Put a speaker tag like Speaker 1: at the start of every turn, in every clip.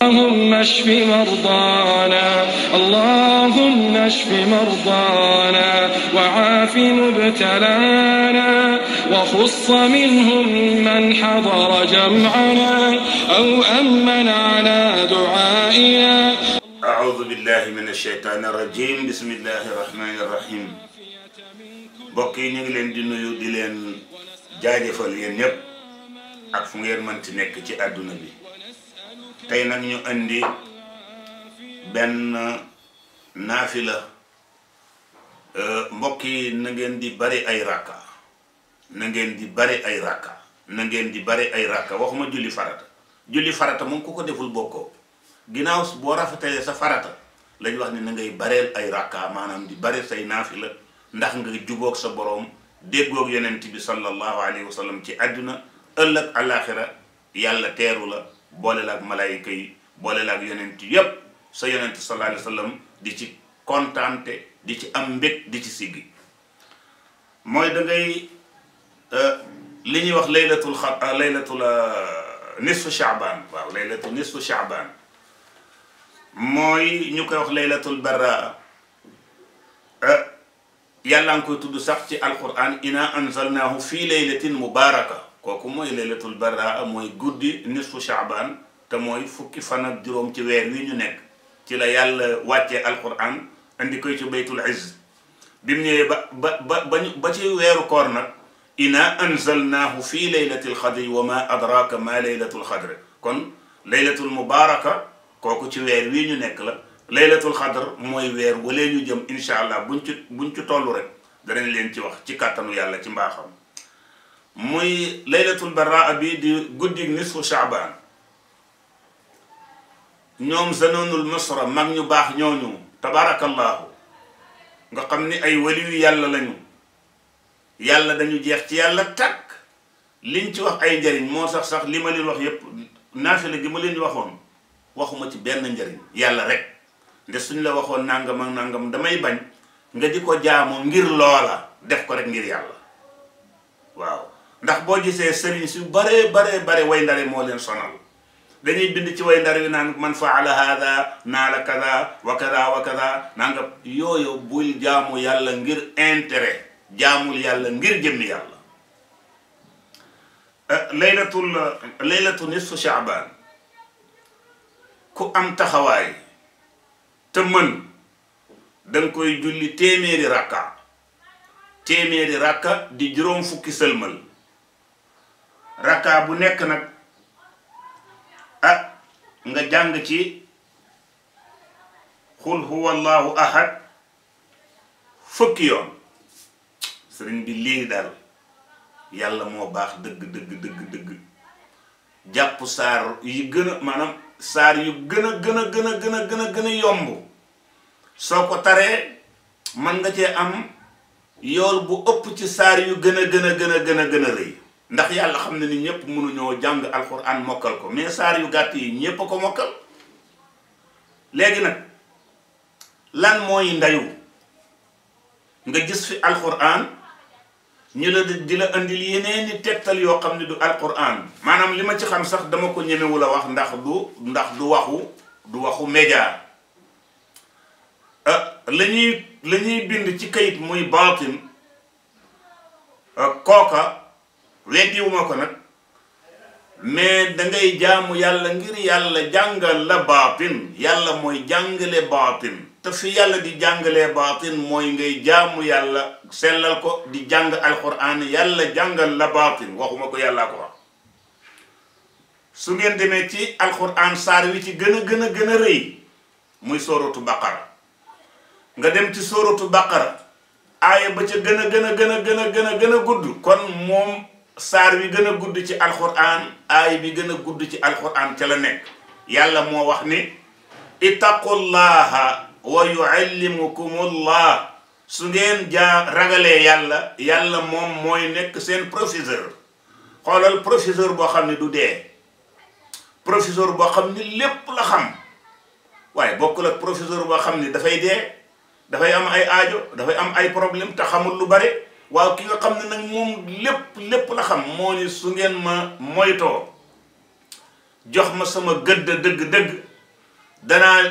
Speaker 1: اللهم اشف مرضانا اللهم اشف مرضانا وعاف مبتلانا وخص منهم من حضر جمعنا أو أمن على دعائنا.
Speaker 2: أعوذ بالله من الشيطان الرجيم. بسم الله الرحمن الرحيم. mbokk yi ñu ngi leen di nuyu di leen jaajëfal yéen ñëpp ak fu ngeen mënti nekk ci àdduna bi. tey nag ñu andi benn naafila. mbokk yi na ngeen di bari ay rakka na ngeen di bari ay rakka na ngeen di bari ay rakka waxuma julli farata moom ku ko deful bokkoo. ginnaaw boo rafetalee sa farata lañ wax ni na ngay bareel ay rakka maanaam di bari say naafila ndax nga jubóog sa boroom déggoog yonent bi sallallahu alayhi wa sallam ci àdduna ëllëg alaxira yàlla teeru la boole la ak malaayika yi boole la ak yonent yépp sa yonent sallallahu alayhi wa sallam di ci kontaante di ci am mbég di ci siggi. mooy da ngay li ñuy wax laylatul nisfu Shaaban. waaw laylatul nisfu Shaaban mooy ñu koy wax laylatul barra. yàlla nga koy tudd sax ci alquran inna anzalnahu fi laylatin mubaraka. kooku mooy laylatul barra mooy guddi nisfu Shaaban te mooy fukki fan ak juróom ci weer wi ñu nekk ci la yàlla wàccee alquran andi koy ci baytul izz. bi mu ñëwee ba ci weeru koor nag inna anzalnahu fi laylatil xadri wa ma adraka ma laylatul xadri. kon laylatul mubaraka kooku ci weer wi ñu nekk la. laylatul xadr mooy weer wala ñu jëm incha allah buñ ci toll rek danañ leen ci wax ci kàttanu yàlla ci mbaaxam. muy laylatul barraa bi di guddi nisfu Shaaban. ñoom zanonul misra mag ñu baax ñooñu tabarakallahu nga xam ni ay waliyu yàlla lañu. yàlla dañu jeex ci yàlla takk liñ ci wax ay njariñ moo sax li ma leen wax yépp naafila gi ma leen waxoon waxuma ci benn njariñ yàlla rek. nde suñ la waxoon nangam ak nangam damay bañ nga di ko jaamu ngir loola def ko rek ngir yàlla. waaw ndax boo gisee sëriñ su bare way ndare moo leen sonal. dañuy bind ci way ndare wi naan man faala hada naala kada wa kada wa kada nangam. yooyu bul jaamu yàlla ngir intérêt jaamul yàlla ngir jëmmi yàlla. laylatul nisfu Shaaban ku am taxawaay te mën danga koy julli téeméeri rakka di juróom fukki sëlmal. rakka bu nekk nag nga jàng ci xul huwa allahu ahad fukki yoon. sëriñ bi lii daal yàlla moo baax dëgg jàpp saar yi gën a maanaam saar yu gën a yomb soo ko taree mën nga cee am yool bu ëpp ci saar yu gën a rëy. ndax yàlla xam ne ni ñépp mënuñoo jàng alquran mokkal ko mais saar yu gàtt yi ñépp a ko mokkal. léegi nag lan mooy ndayu nga gis fi alquran ñu la di la andil yeneeni tegtal yoo xam ne du alquran. maanaam li ma ci xam sax dama ko ñemewul a wax ndax du waxu média. la ñuy bind ci kayit muy baatin kooka weddiwuma ko nag mais dangay jaamu yàlla ngir yàlla jàngal la baatin. yàlla mooy jàngale baatin te fi yàlla di jàngalee baatin mooy ngay jaamu yàlla sellal ko di jàng alquran yàlla jàngal la baatin waxuma ko yàllaa ko wax. su ngeen demee ci alquran saar wi ci gën a rëy muy sooratu baqara nga dem ci sooratu baqara aaya ba ca gën a gudd. kon moom saar wi gën a gudd ci alquran aaya bi gën a gudd ci alquran ca la nekk. yàlla moo wax ni ittaqullaha wa yuallimukumullah. su ngeen ragalee yàlla moom mooy nekk seen professeur. xoolal professeur boo xam ne du dee. professeur boo xam ni lépp la xam. waaye bokkul ak professeur boo xam ni dafay dee dafay am ay aajo dafay am ay problème te xamul lu bare. waaw ki nga xam ne nag moom lépp la xam moo ni su ngeen ma moytoo jox ma sama gëdd dëgg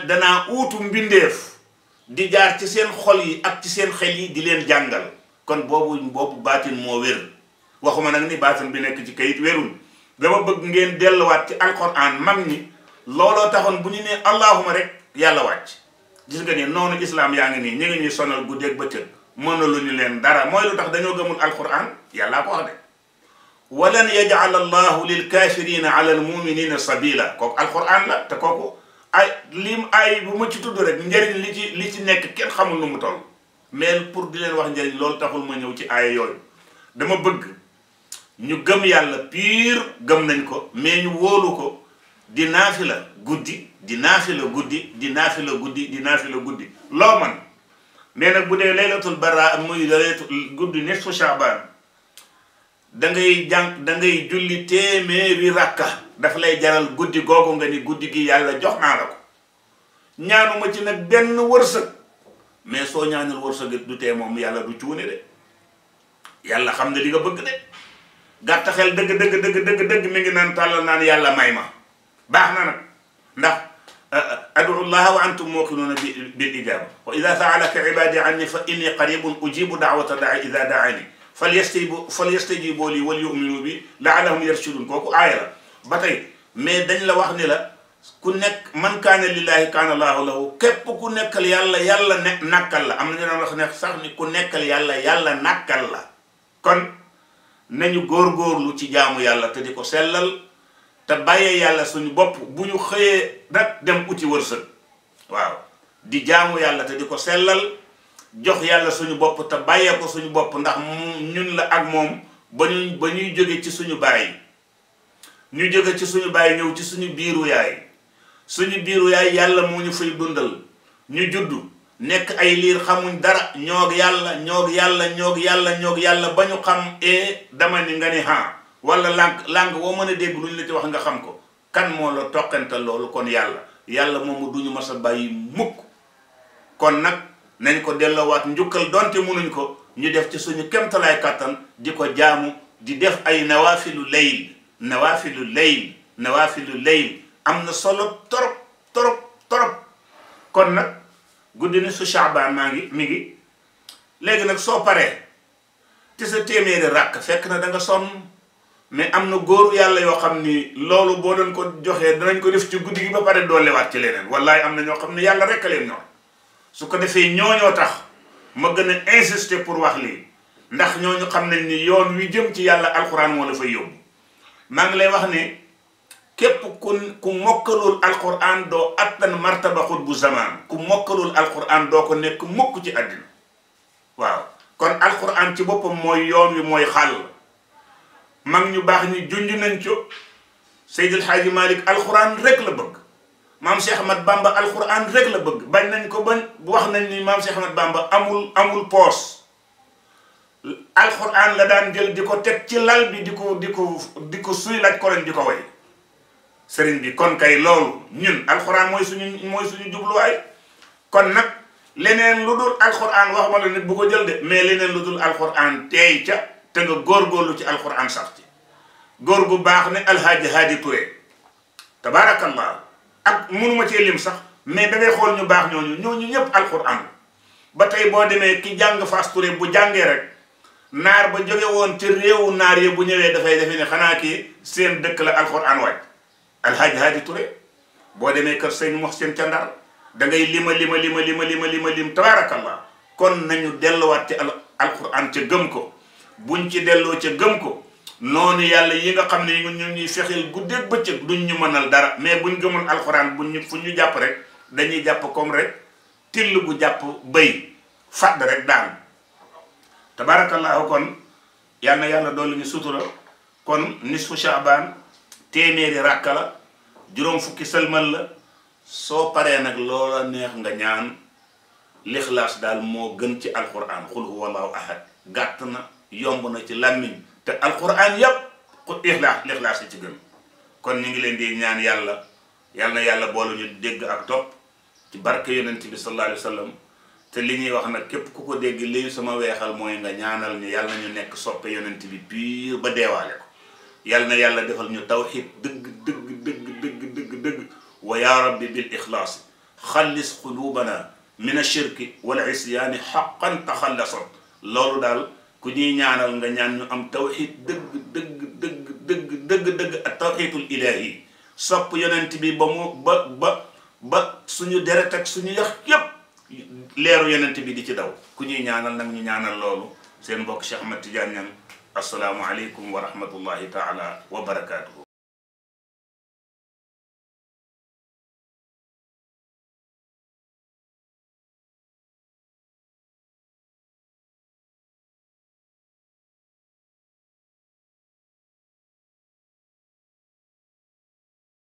Speaker 2: danaa uutu mbindeef di jaar ci seen xol yi ak ci seen xel yi di leen jàngal. kon boobu baatin moo wér waxuma nag ni baatin bi nekk ci kayit wérul dama bëgg ngeen delluwaat ci alquran mag ñi looloo taxoon bu ñu nee allahuma rek yàlla wàcc. gis nga ni noonu islam yaa ngi nii ñu ngi ñuy sonal guddeeg bëccëg mënaluñu leen dara mooy lu tax dañoo gëmul alquran yàllaa ko wax de walan yaj'al allahu lil kafirina ala al muminina sabila kooku alquran la te kooku ay bu ma ci tudd rek njëriñ li ci nekk kenn xamul nu mu toll mais pour di leen wax njëriñ loolu taxul ma ñëw ci aaya yooyu dama bëgg ñu gëm yàlla pire gëm nañ ko mais ñu wóolu ko di naafila guddi di naafila guddi di naafila guddi di naafila guddi loo man mais nag bu dee laylatul bara muy laylatul guddi nisfu Shaaban da ngay julli téeméeri rakka daf lay jaral guddi googu nga ni guddi gi yàlla jox naa la ko ñaanuma ci nag benn wërsëg mais soo ñaanul wërsëg du tee moom yàlla du cuune de yàlla xam ne li nga bëgg de gàtta xel dëgg mi ngi naan tàllal naan yàlla may ma baax na nag ndax adu llaha wa antum muqinuuna bil ijaba wa ida saalaka ibadi anni fa inni qaribun ujibu daawata daai ida daani falyastajibu li wal yuminu bi laalahum yarshudun kooku aaya la ba tey mais dañ la wax ni la ku nekk man kaana lillahi kaana laahu lahu képp ku nekkal yàlla nakkal la am na ñu doon wax ne sax ni ku nekkal yàlla nakkal la kon nañu góorgóorlu ci jaamu yàlla te di ko sellal te bàyyee yàlla suñu bopp bu ñu xëyee nag dem uti wërsëg waaw di jaamu yàlla te di ko sellal jox yàlla suñu bopp te bàyyee ko suñu bopp ndax ñun la ak moom ba ñuy jóge ci suñu baay ñu jóge ci suñu baay ñëw ci suñu biiru yaay yàlla moo ñu fay dundal ñu juddu nekk ay liir xamuñ dara ñoog yàlla ba ñu xam dama ni nga ni wala lànk woo mën a dégg lu ñu la ci wax nga xam ko kan moo la toqantal loolu kon yàlla moomu duñu mas a bàyyi mukk kon nag nañ ko delloowaat njukkal donte mënuñ ko ñu def ci suñu kemtalaay kàttan di ko jaamu di def ay nawaafilu layl am na solo torop kon nag guddi ni su Shaaban mi ngi léegi nag soo paree te sa téeméeri ràkk fekk na da nga sonn mais am na góoru yàlla yoo xam ni loolu boo doon ko joxee danañ ko def ci guddi gi ba pare doolewaat ci leneen wallahi am na ñoo xam ne yàlla rek a leen ñor su ko defee ñooñoo tax ma gën a insister pour wax lii ndax ñooñu xam nañ ni yoon wi jëm ci yàlla alquran moo la fay yóbbu maa ngi lay wax ne képp ku mokkalul alquran doo attan martaba xutbu zaman ku mokkalul alquran doo ko nekk mukk ci àddina waaw kon alquran ci boppam mooy yoon wi mooy xàll mag ñu baax ñi junj nañ co Seydil Haaji Malik alquran rek la bëgg maam Cheikh Ahmad Bamba alquran rek la bëgg bañ nañ ko bañ wax nañ ni maam Cheikh Ahmad Bamba amul poos alquran la daan jël di ko teg ci lal bi di ko suy laaj ko leen di ko way sëriñ bi kon kay loolu ñun alquran mooy suñu jubluwaay kon nag leneen lu dul alquran wax ma la nit bu ko jël de mais leneen lu dul alquran teey ca te nga góorgóorlu ci alquran sax ci góor gu baax ne alhaaji Haadi Touré tabaarakallah ak mënuma cee lim sax mais da ngay xool ñu baax ñooñu ñëpp alquran ba tey boo demee ki jàng Fass Touré bu jàngee rek naar ba jóge woon ci réewu naar yi bu ñëwee dafay defe ne xanaa kii seen dëkk la alquran waaj alhaaji Haadi Touré boo demee kër sëñ Muhsin ca Ndar da ngay lim tabaarakallah kon nañu delluwaat ci alquran ca gëm ko buñ ci delloo ca gëm ko noonu yàlla yi nga xam ne ñu ñuy fexeel guddeeg bëccëg duñ ñu mënal dara mais buñ gëmul alxuraan fu ñu jàpp rek dañuy jàpp comme rek till bu jàpp bëy fàdd rek daan tabarakallahu kon yal na yàlla doolu ñu sutura kon nisfu Shaaban téeméeri ràkka la juróom fukki sëlmal la soo paree nag loola neex nga ñaan lixlaas daal moo gën ci alxuraan xul huwallahu ahad gàtt na yomb na ci làmmiñ te alquran yëpp lixlaas yi ci gën kon ñu ngi leen di ñaan yàlla yal na yàlla boolu ñu dégg ak topp ci barke yonent bi sallallahu alayhi wa sallam te li ñuy wax nag képp ku ko dégg léegi sama weexal mooy nga ñaanal ñu yàlla ñu nekk soppe yonent bi biir ba deewaale ko yal na yàlla defal ñu tawxiid dëgg wa yaa rabbi bil ixlaas xallis qulubana min ashirki wal isyaani xaqan taxallasat loolu daal ku ñuy ñaanal nga ñaan ñu am tawxid dëgg ak tawxidul ilahi sopp yonent bi ba mu ba suñu deret ak suñu yax yépp leeru yonent bi di ci daw ku ñuy ñaanal nag ñu ñaanal loolu seen mbokk Cheikh Ahmed Tidiane Niang assalaamu aleykum wa rahmatullahi taala wa barakaatuhu